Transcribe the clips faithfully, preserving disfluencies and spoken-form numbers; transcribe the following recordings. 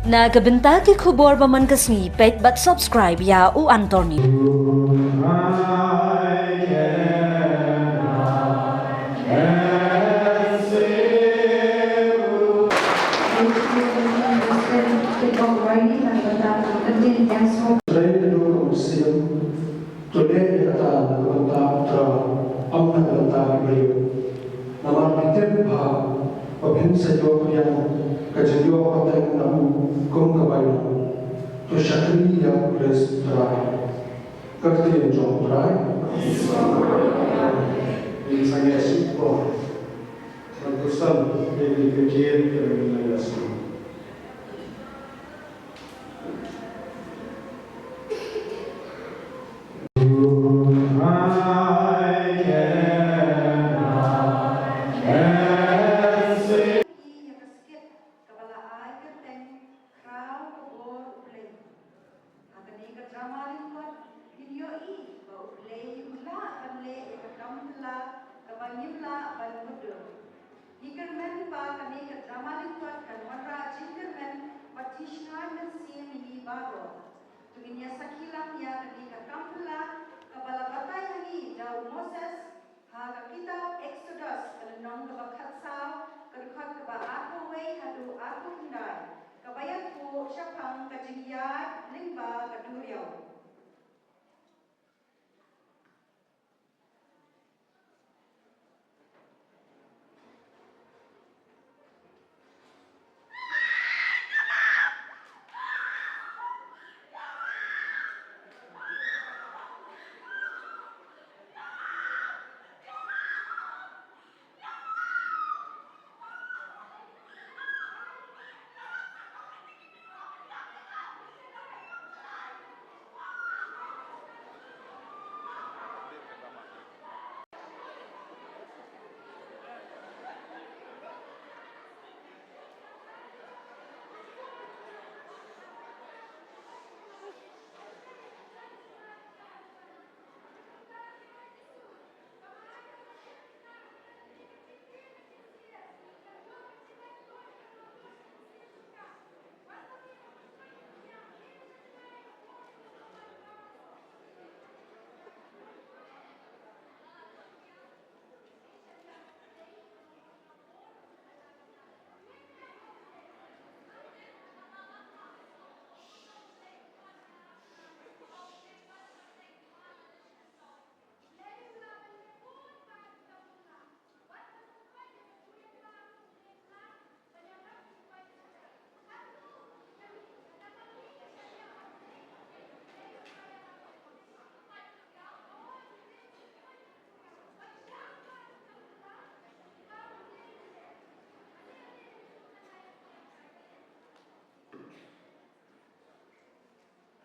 Na ka bynta ki khubor ba man ka sngi, peit bad subscribe ïa u Anthony. To leh ïa kata na ka bynta U Trai, ym na ka bynta ki briew. Namar ngi tip ba, ba phin sa ïoh pdiang ka jingïoh pateng na u kum ka bainong. To shakri ïa U Khrist U Trai. Ka ktien jong U Trai. Ngin sa ïa sngewthuh. Ban pyrshang ïa ki ktien kiba ngin ïa sngewthuh. Ïa ka skit kaba la ai kyrteng Khraw ka bor U Blei. Ha kane ka drama lyngkot ngin ïohi ba U Blei u lah ban leh ïa ka kam phylla kaba ngim lah ban mutdur. Ngi kyrmen ba kane ka drama lyngkot kan wanrah jingkyrmen bad jingshngaiñ mynsiem ïa ngi baroh. To ngin ïa sakhi lang ïa kane ka kam phylla kaba la batai ha ngi da u Moses ha ka kitab Eksodos ka lynnong kaba khatsaw, ka dkhot kaba arphew wei haduh arphew khyndai, kaba ïathuh shaphang ka jingïaid lyngba ka duriaw.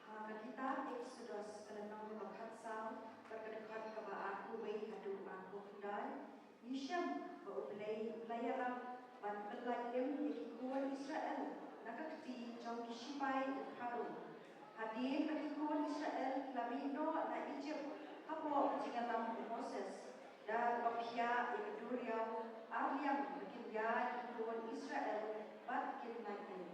Ha ka kitab Eksodos ka lynnong kaba khatsaw, bad ka dkhot kaba arphew wei haduh arphew khyndai, ngi shem ba U Blei u la ïarap ban pyllait im ïa ki khun Israel na ka kti jong ki shipai u Pharaoh. Hadien ba ki khun Israel ki la mih noh na Ijipt hapoh ka jingïalam u Moses, da kaba phiah ïa ka duriaw ar liang ba kin ïaid ki khun Israel bad kin lait im.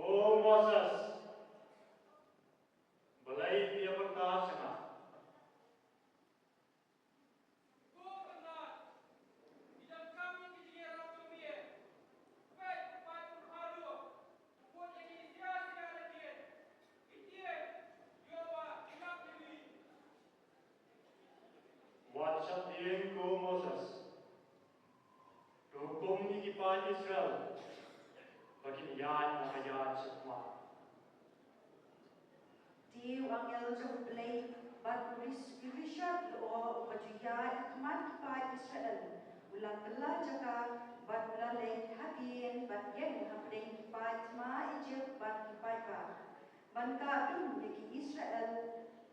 Ko Moses, balei phi ïapyrta sha nga? Wat sheptieng ko Moses. To hukum ïa ki paid Israel ba kin ïaid na ka ïaid shakhmat. Te u angel jong U Blei bad u Ris-, u Richard Lyoh uba ju ïaid ha khmat ki paid Israel u la kylla jaka bad u la leit hadien bad ïeng hapdeng ki paid thma Ijipt bad ki paidbah, ban kah dum ïa ki Israel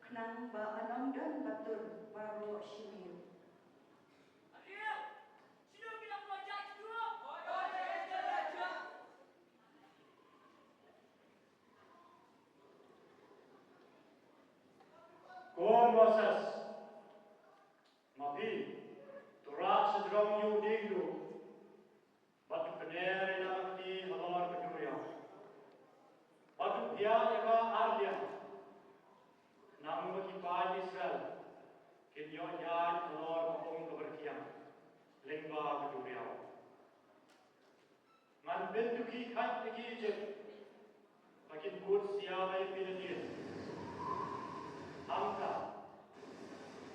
khnang ba yn ym don ba tur baroh shi miet. Ko Moses, ma phi, to rah shajrong ïa u diengduh, bad to pynïar ïa la ka kti halor ka duriaw, bad to phiah ïa ka ar liang, khnang ba ki paid Israel kin ïoh ïaid halor ka um kaba rkiang lyngba ka duriaw. Ngan pynduh khait ïa ki Ijipt ba kin kut sia ïa phi lyndet. Hangta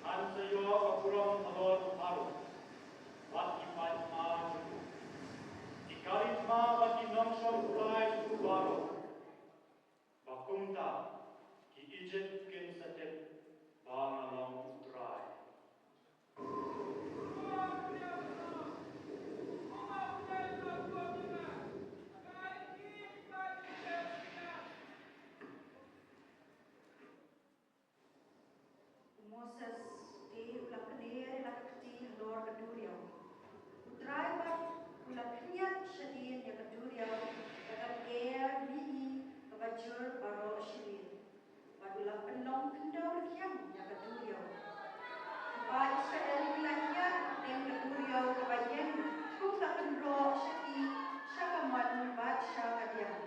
ngan sa ïoh ka burom halor u Pharaoh bad ki paidbah jong u, ki kali thma bad ki nongshong pulai jong u baroh. Ba kumta ki Ijipt kin sa tip ba nga long U Trai. U Moses te u la pynïar ïa la ka kti halor ka duriaw. U Trai pat u la pynïap shadien ïa ka duriaw da ka lyer mihngi kaba jur baroh shi miet, bad u la pynlong khyndew rkhiang ïa ka duriaw. Ki paid Israel ki la ïaid hapdeng ka duriaw kaba ïeng kum ka kynroh sha ki, sha ka mon bad sha ka diang.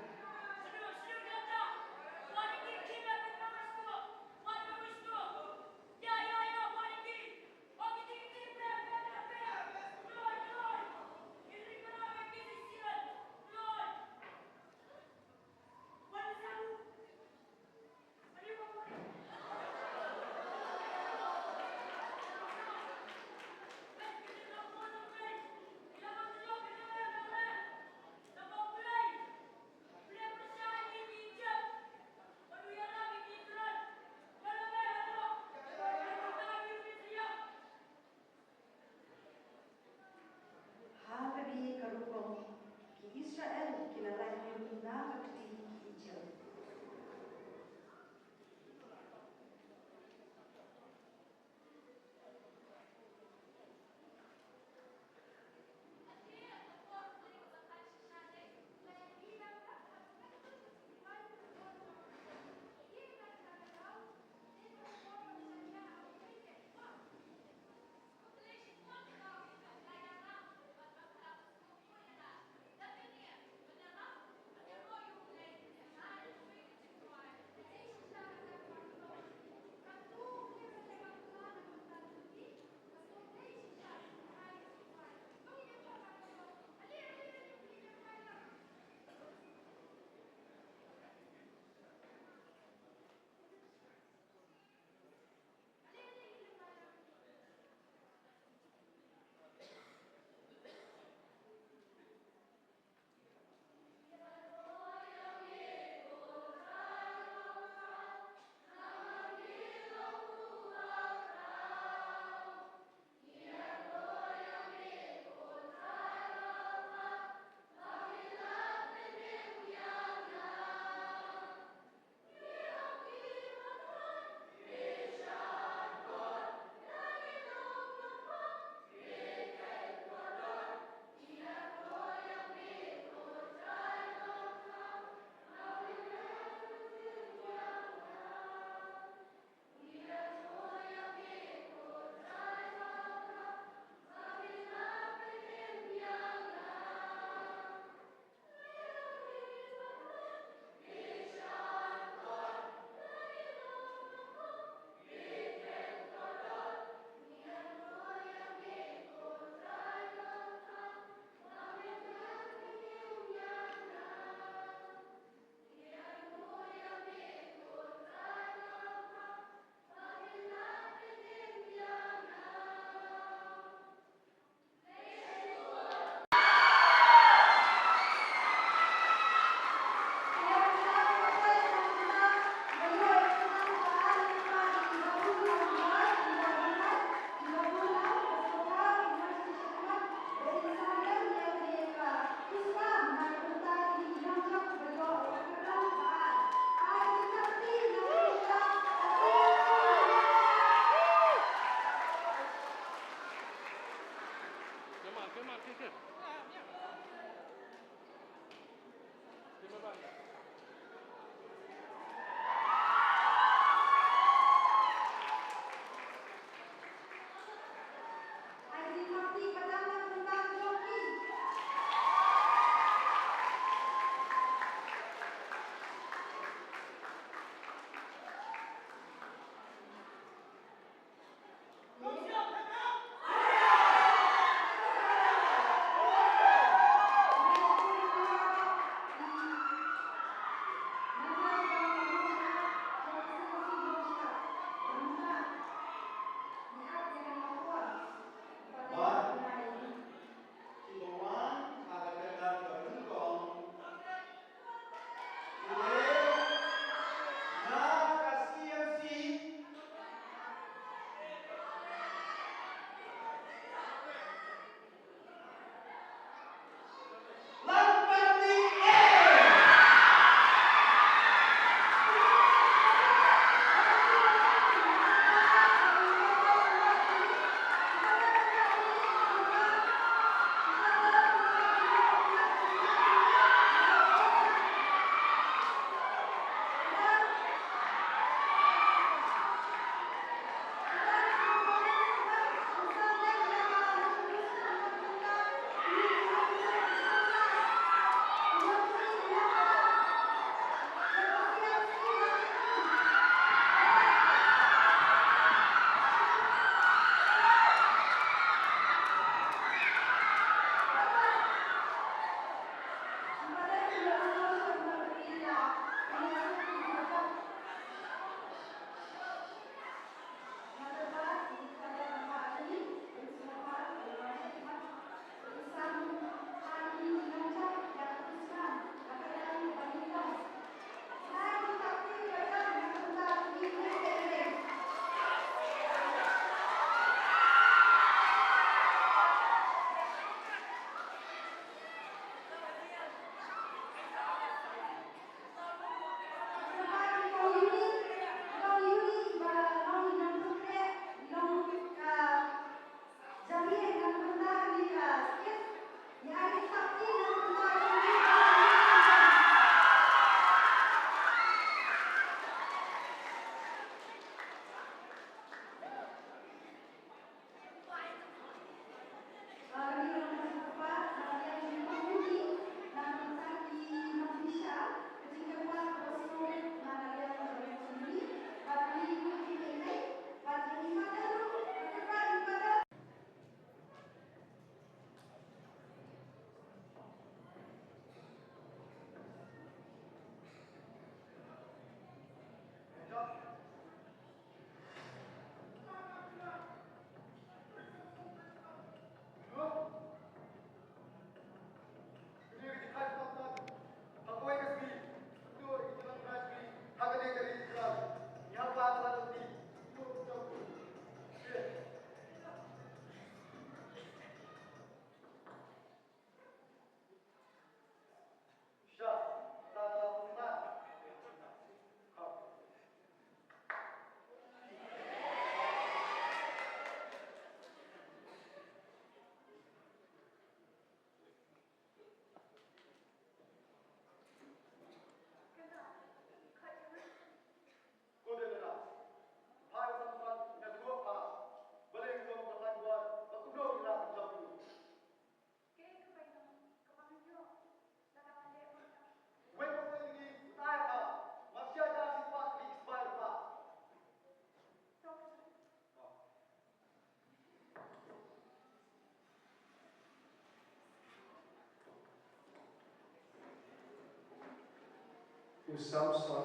U Samson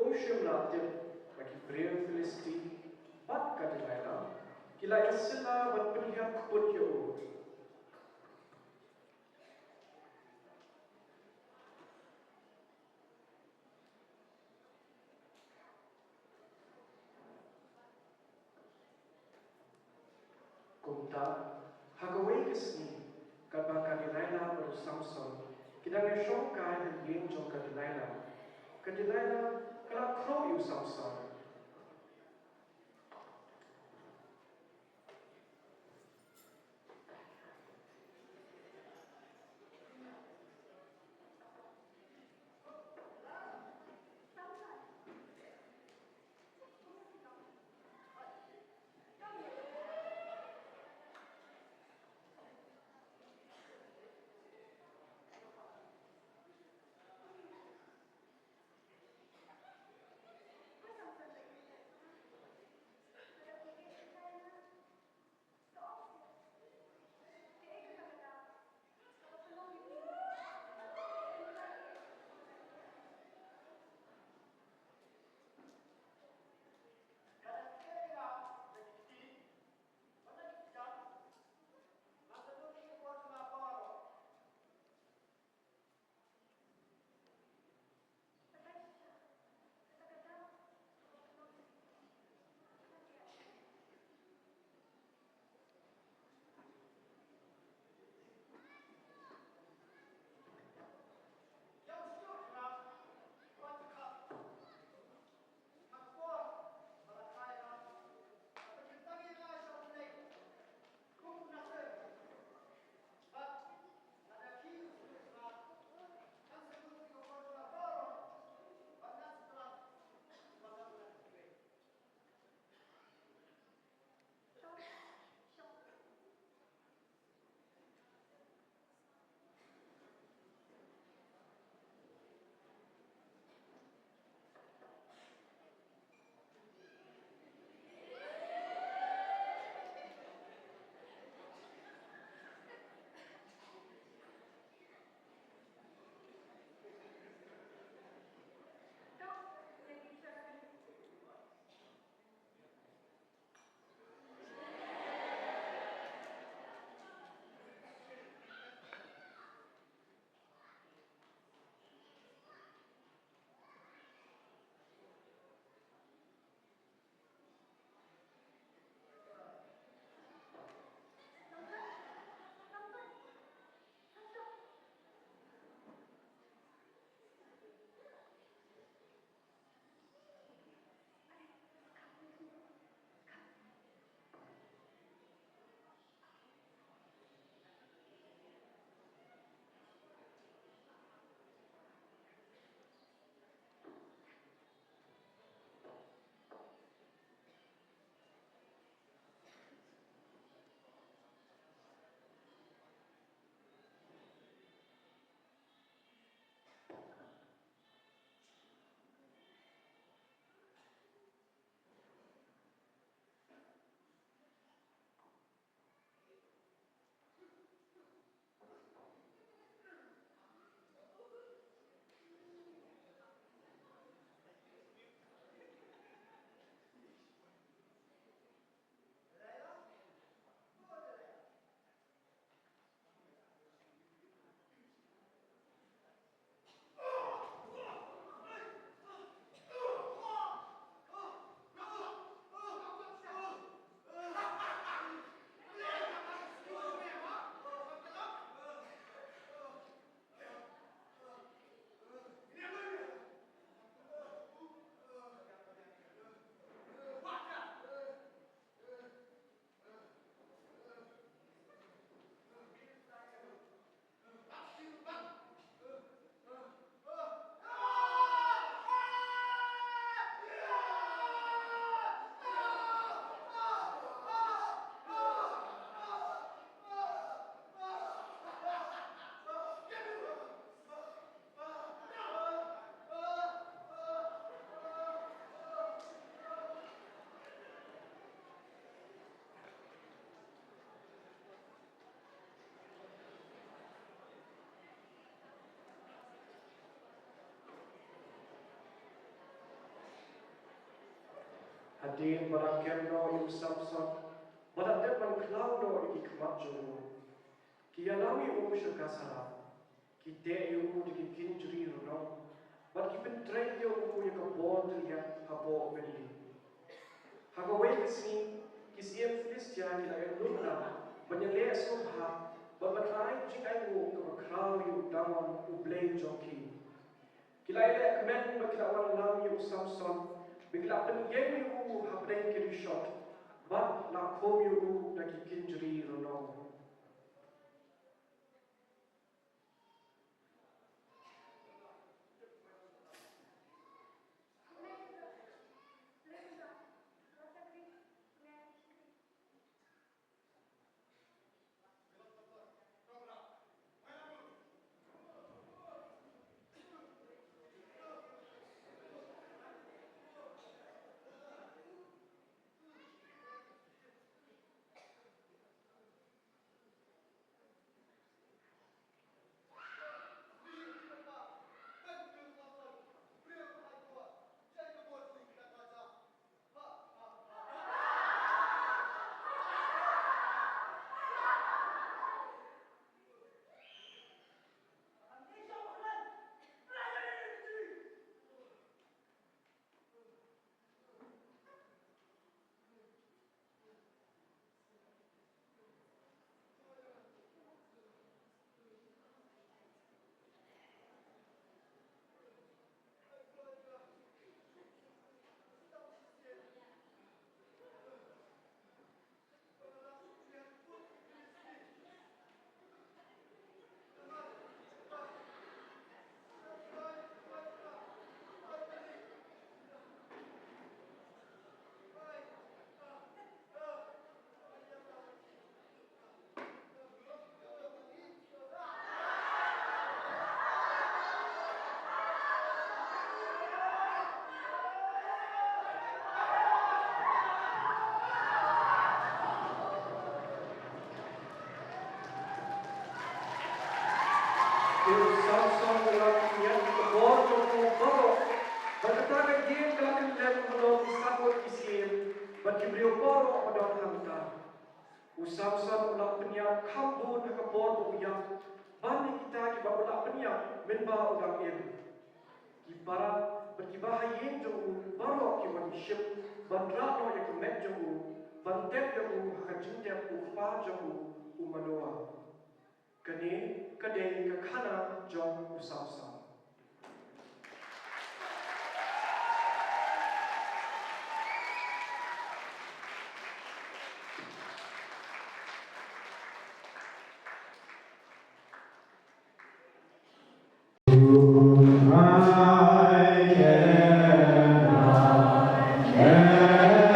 um shym la tip ba ki briew Philisti bad ka Delilah ki la ïasylla ban pynhiar kput ïa u. Kumta, ha kawei ka sngi, katba ka Delilah bad u Samson ki dang ïashong kai ha ïing jong ka Delilah, ka Delilah ka la khroh ïa u Samson. Hadien ba la kem noh ïa u Samson, ba la dep ban khlaw noh ïa ki khmat jong u, ki ïalam ïa u sha ka sara. Ki teh ïa u da ki kynjri rnong, bad ki pyntrei ïa u ïa ka bor tylliat hapoh byndi. Ha kawei ka sngi, ki syiem Philistia ki la ïaid lut lang ban ïaleh sngewbha bad ban ai jingainguh kaba khraw ïa u Dagon u blei jong ki. Ki la ïaleh kmen bad ki la wan lam ïa u Samson, bad ki la pynïeng ïa u hapdeng ki rishot, bad la khum ïa u da ki kynjri rnong. Te u Samson u la pynïap ka bor jong u baroh, bad kata ka ïing ka la kyllem halor ki sakhut ki syiem bad ki briew baroh ba don hangta. U Samson u la pynïap kham bun ha ka por ba u ïap ban ïa kita kiba u la pynïap mynba u dang im. Ki para bad kiba ha ïing jong u baroh ki wan shim ban rah noh ïa ka met jong u, ban tep ïa u ha ka jingtep u kpa jong u, u Manoa. Kane ka dei ka khana jong u Samson.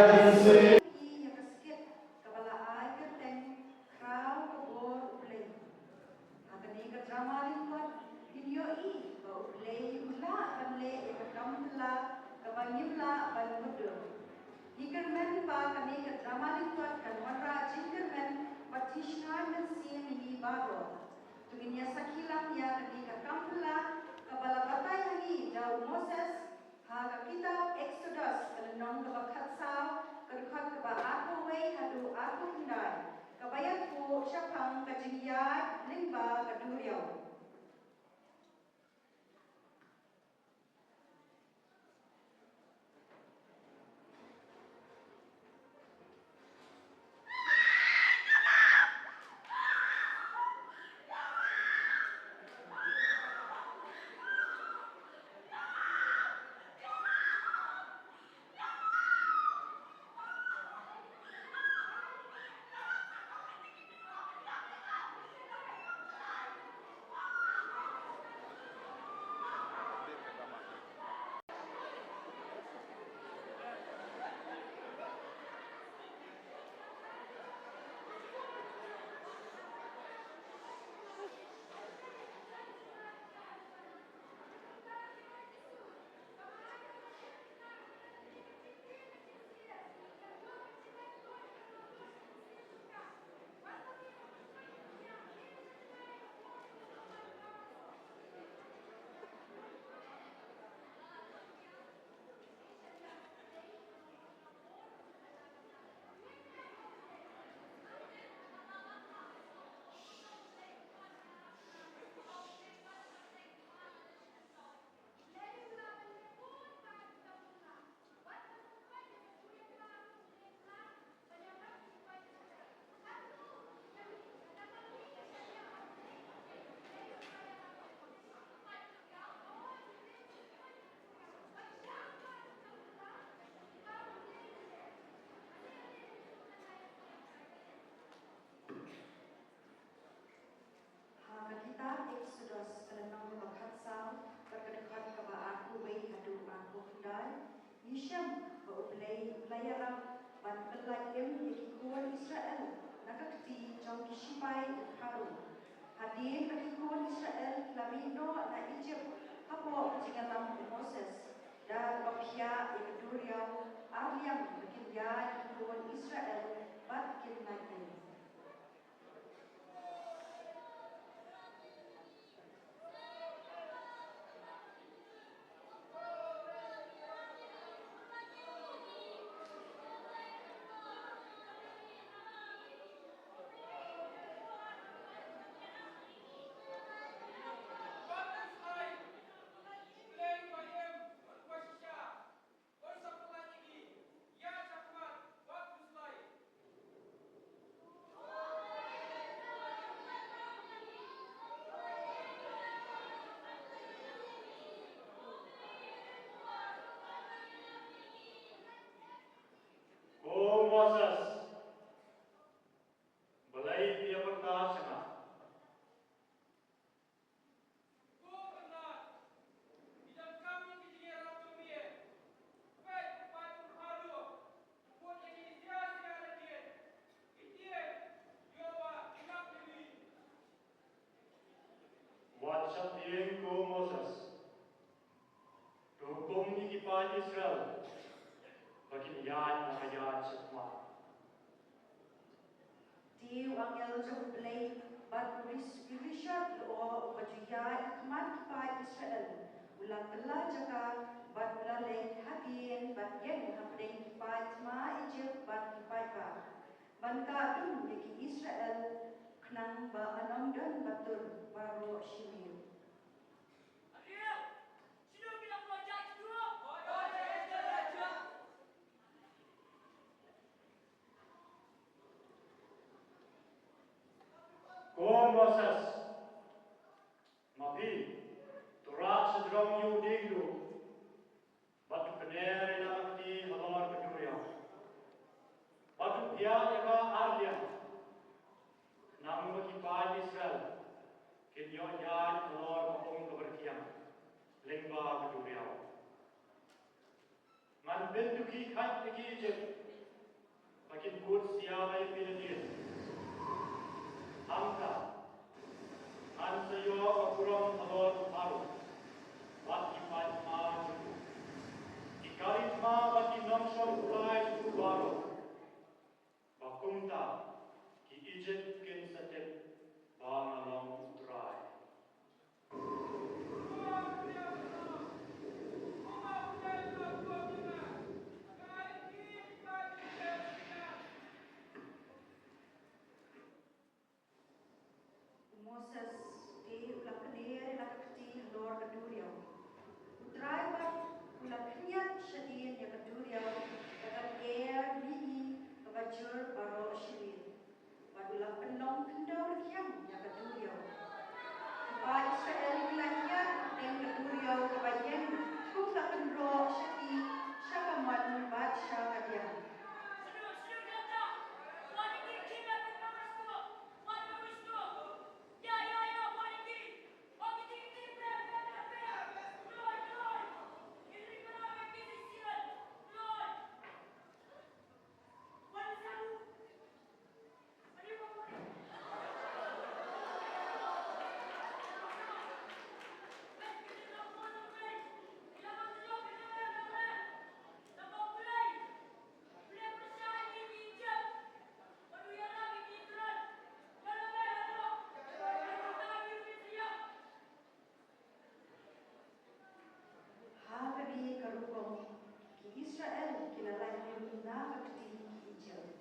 Ïa ka skit kaba la ai kyrteng Khraw ka bor U Blei. Ha kane ka drama lyngkot ngin ïohi ba U Blei u lah ban leh ïa ka kam phylla kaba ngim lah ban mutdur. Ngi kyrmen ba kane ka drama lyngkot kan wanrah jingkyrmen bad jingshngaiñ mynsiem ïa ngi baroh. To ngin ïa sakhi lang ïa kane ka kam phylla kaba la batai ha ngi da u Moses ha ka kitab Eksodos, ka lynnong kaba khatsaw, ka dkhot kaba arphew wei haduh arphew khyndai, kaba ïathuh shaphang ka jingïaid lyngba ka duriaw. U Blei u la ïarap ban pyllait im ïa ki khun Israel na ka kti jong ki shipai u Pharaoh. Hadien ba ki khun Israel ki la mih noh na Ijipt hapoh ka jingïalam u Moses, da kaba phiah ïa ka duriaw arliang ba kin ïaid ki khun Israel bad kin lait im. Ko Moses, balei phi ïapyrta sha nga? Wat sheptieng ko Moses. To hukum ïa ki paid Israel ba kin ïaid na ka ïaid shakhmat. Te u angel jong U Blei bad u ris-, u rishot lyoh uba ju ïaid ha khmat ki paid Israel u la bylla jaka bad u la leit hadien bad ïeng hapdeng ki paid thma Ijipt bad ki paidbah, ban kah dum ïa ki Israel khnang ba kan ym don ba tur baroh shi miet. Ko Moses, ma phi, to rah shajrong ïa u dieng duh, bad to pynïar ïa ka kti halor ka duriaw, bad to phiah ïa ka arliang, khnang ba ki paid Israel kin ïoh ïaid halor ka um kaba rkiang lyngba ka duriaw. Ngan pynduh khait ïa ki Ijipt ba kin kut sia ïa phi lyndet. Hangta ngan sa ïoh ka burom halor u Pharaoh bad ki paidbah jong u, ki kari thma bad ki nongshong pulai jong u baroh. Ba kumta ki Ijipt kin sa tip ba nga long U Trai. U Moses te u la pynïar ïa la ka kti halor ka duriaw. U Trai pat u la khñiat shadien ïa ka duriaw da ka lyer mihngi kaba jur baroh shi miet. Bad u la pynlong khyndew rkhiang ïa ka duriaw. Ki paid Israel ki la ïaid hapdeng ka duriaw kaba ïeng kum ka kynroh sha ki, sha ka mon bad sha ka diang. Ha kane ka rukom ki Israel ki la lait im na ka kti ki Ijipt.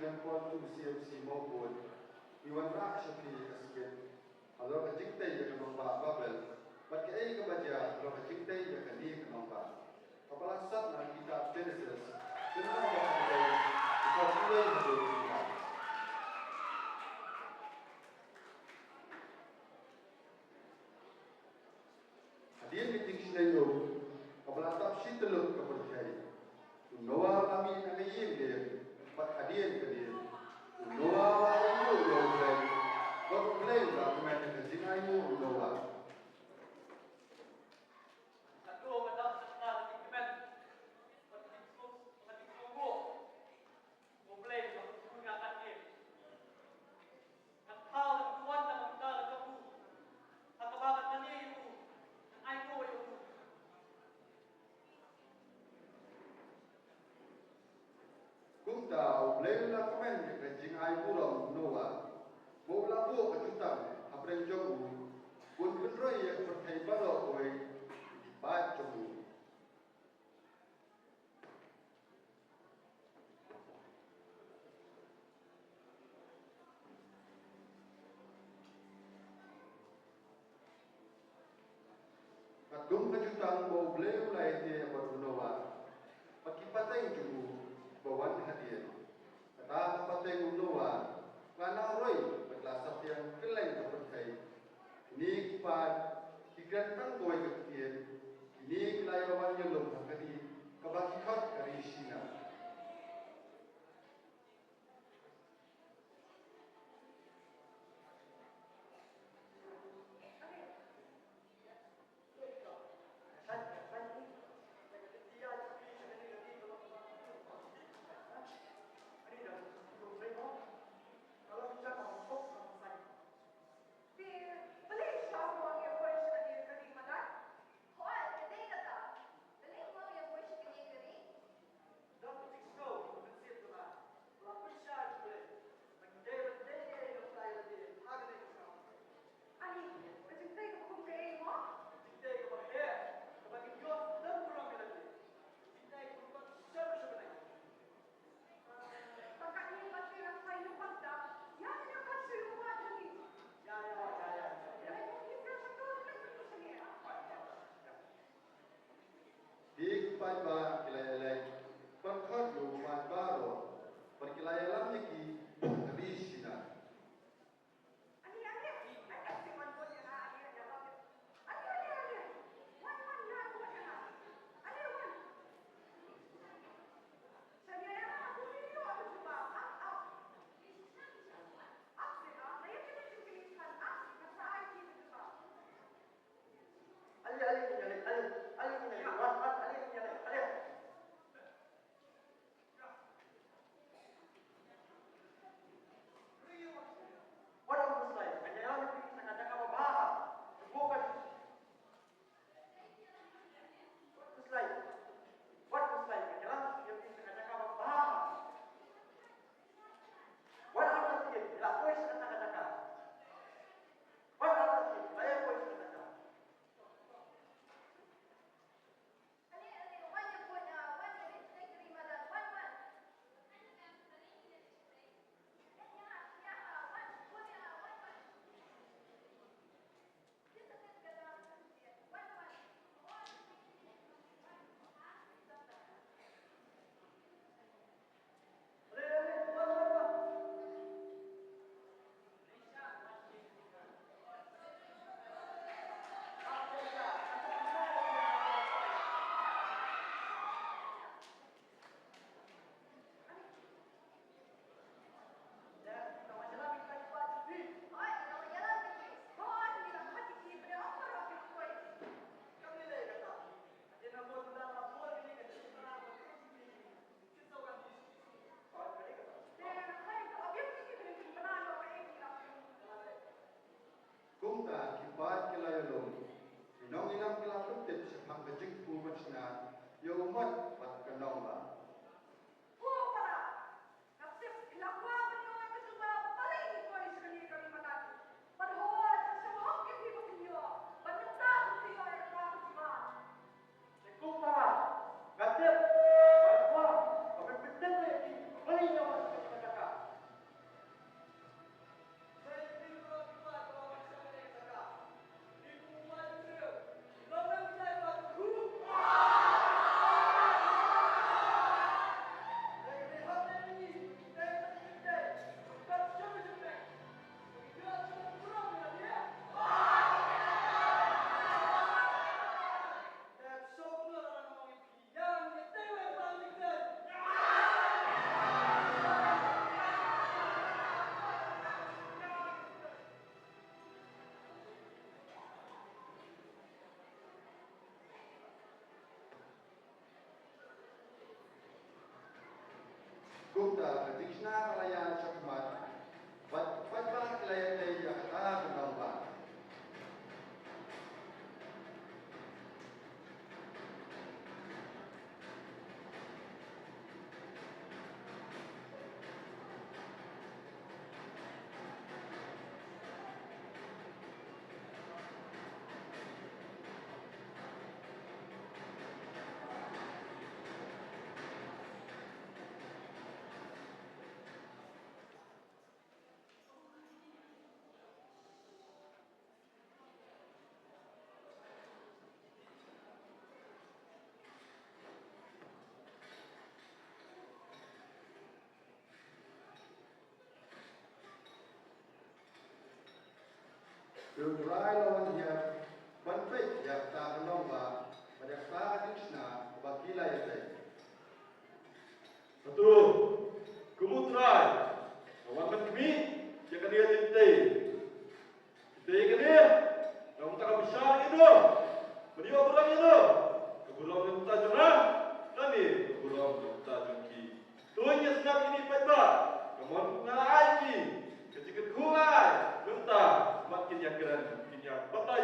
John Paul two C M C Mawkun, i wanrah sha phi ka skit halor ka jingtei ïa ka nongbah Babel, bad kaei kaba jia halor ka jingtei ïa kane ka nongbah. Kaba la sot na ka kitab Genesis, kynmaw ba ka jingtei, ka jingtei haduh ka jingtei. Hadien ka jingshlei um, kaba la tap shi tyllut ka pyrthei, u Noah u la mih na ka ïing lieng, bad hadien ka lieng, u Noah u la ainguh ïa U Blei, bad U Blei u la kmen ïa ka jingainguh u Noah. Kumta U Blei u la kmen ïa ka jingai burom u Noah, bad u la buh ka jutang hapdeng jong u, ban pynroi ïa ka pyrthei baroh kawei ki paid jong u. Katkum ka jutang ba U Blei u la ïateh bad u Noah, bad ki pateng jong u kiba wan hadien. Kata ka pateng u Noah ka la nang roi bad la saphriang kylleng ka pyrthei. Kine ki paid ki kren tang kawei ka ktien, kine ki la ïa wan ïalum ha ka dih kaba ki khot ka ri Shinar. ba ki la ïaleit, ban khot ïa u paidbah baroh, bad ki la ïalam ïa ki bad ka ri Shinar. Kumta ki paid ki la ïalum, ki nongïalam ki la pyntip shaphang ka jingkyrkhu ban shna ïa u Mot bad ka Nongbah. Ko para, nga tip phi la kwah ban ïoh ka jubab balei ngi poi sha kane ka ri madan. Bad hooid, nga sngewhok ïa phi ba phin ïoh, bad mynta phin sa ïoh ïa kata ka jubab. Te ko para, nga tip ba la kwah ba phin pyntip ïa phi balei ngi ïoh ïa kane ka jaka. Kumta ka jingshna ka la ïaid shakhmat, bad, bad ba ki la ïatei ïa kata ka nongbah. Te U Trai u la wan hiar ban peit ïa kata ka nongbah bad ïa kata ka jingshna kaba ki la ïatei. Hato kum U Trai nga wan ban khmih ïa kane ka jingtei? Te kane ka long kata ka bishar ïa no, ban ïoh burom ïa no, ka burom na ka bynta jong nga lane ka burom na ka bynta jong ki? To ngin ïa sngap ïa kine ki paidbah. Ka mon nga la ai ki ka jingkyrkhu, ai mynta mat kin ïa kren, kin ïa batai.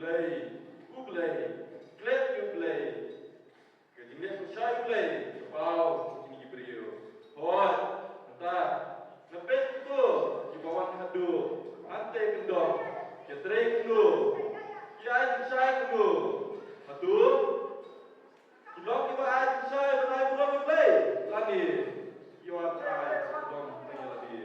Blei, U Blei, klet ïa U Blei. Ka jingleh pyrshah U Blei ka paw ïa kine ki briew. Hooid, mynta nga peit kito kiba wan haduh, hangtei kyndong, ki trei kumno, ki ai jingshai kumno. Hato ki long kiba ai jingshai ban ai burom ïa U Blei lane ki wan ai burom tang ïa lade?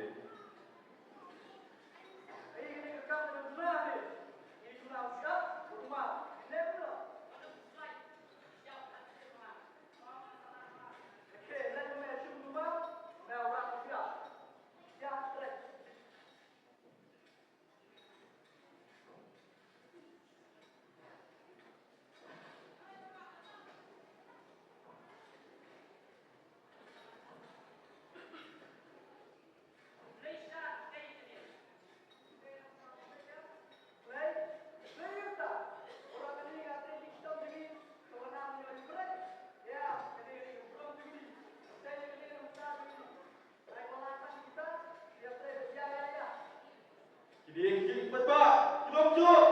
Kine ki jingpaidbah ki long kumjuh.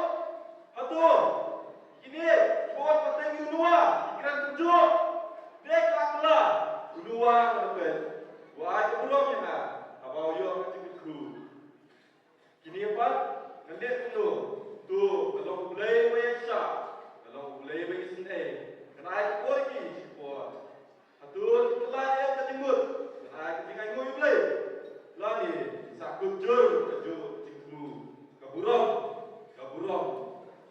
Hato kine kiba wan pateng ïa u Noah ki kren kumjuh? Dei, ka la kylla. U Noah, nga la peit, u ai ka burom ïa nga haba u ïoh ka jingkyrkhu. Kine pat, ngan leh kumno? To, ka long U Blei uba ïaishah, ka long U Blei uba isynei. Ngan ai ka por ïa ki shipor. Hato ki la ïoh ka jingmut ban ai ka jingainguh ïa U Blei? Lane ki sa kut jur kajuh ka jingthmu, ka burom, ka burom.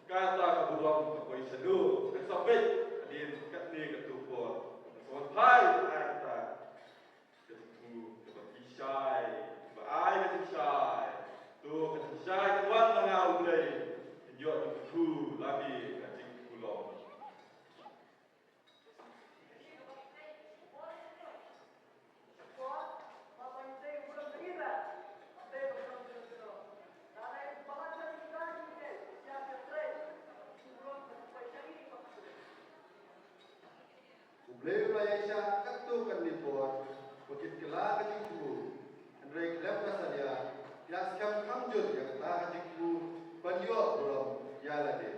Kata ka burom ka poi shano? Ngan sa peit hadien katne katto por. Ngan sa wan phai ai kata ka jingthmu kaba ki shai, kaba ai ka jingshai. To, ka jingshai kan wan na nga, U Blei. Kin ïoh jingkyrkhu lane ka jingkyrkhu long. U Blei u la ïaishah katto katne por ba kin kylla ka jingthmu. Hynrei khlem ka salia, ki la skhem kham jur ïa kata ka jingthmu ban ïoh burom ïa lade.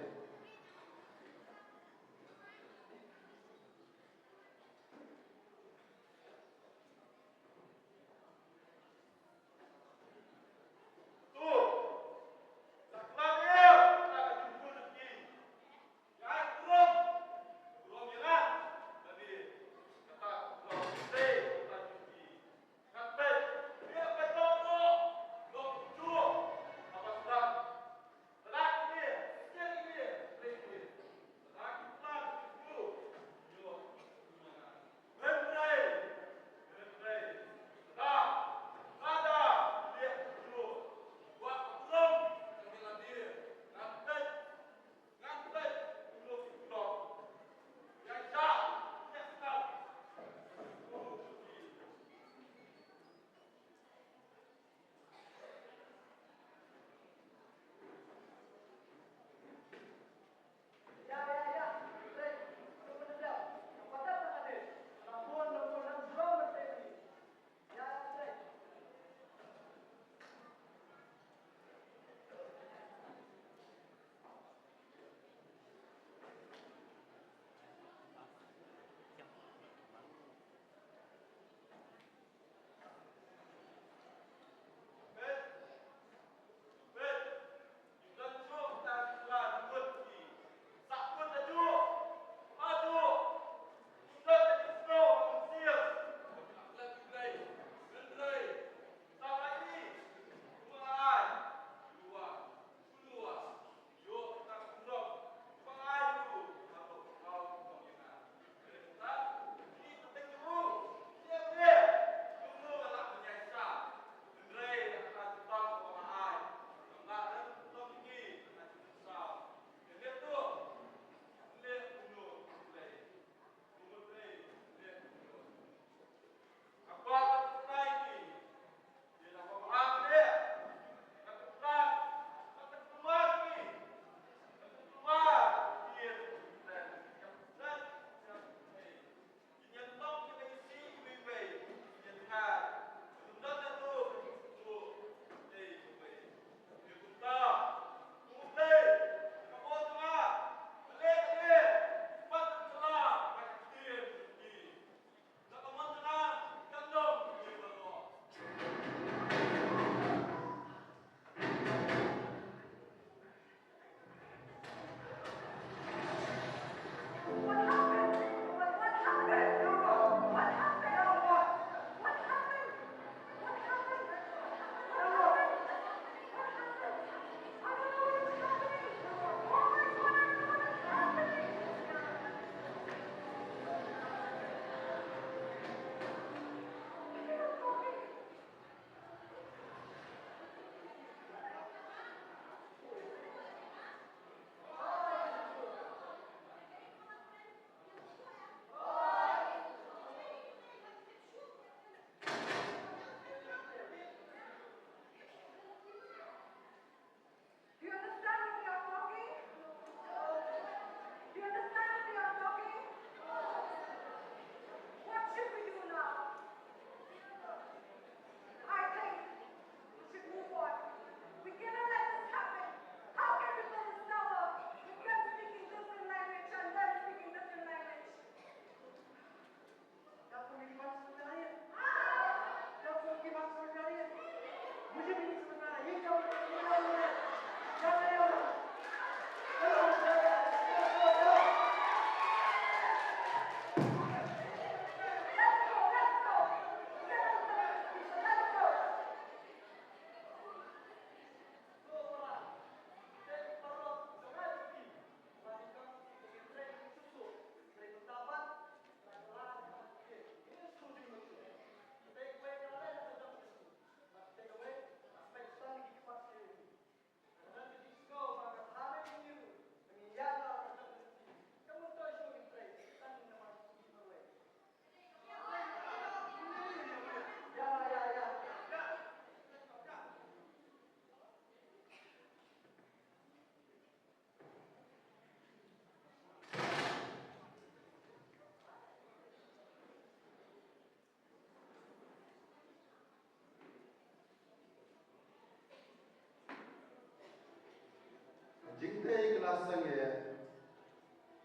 Sangeh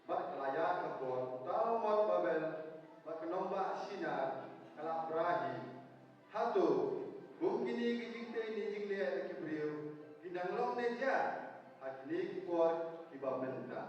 bad ka la ïaid ka bor, uta u mot Babel bad ka nongbah Shinar ka la pra hi. Hato kum kine ki jingtei ne jingleh na ki briew kin nang long ne jia ha kine ki por kiba mynta?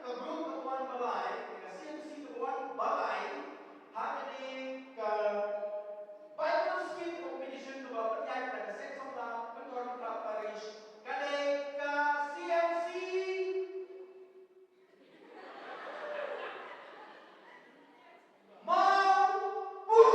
Ka group ka wan balai, ka C M C ka wan balai, ha kane ka Bible skit competition kaba pynïaid da ka Saint Somla Pynthorumkla Parish, ka dei ka C M C Mawpun.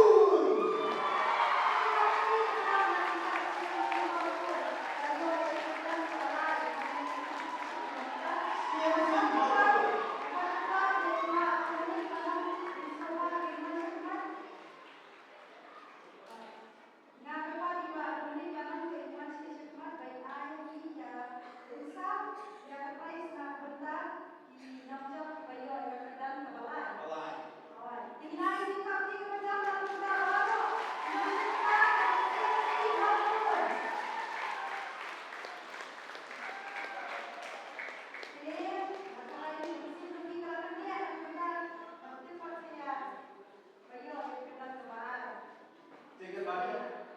Take it back.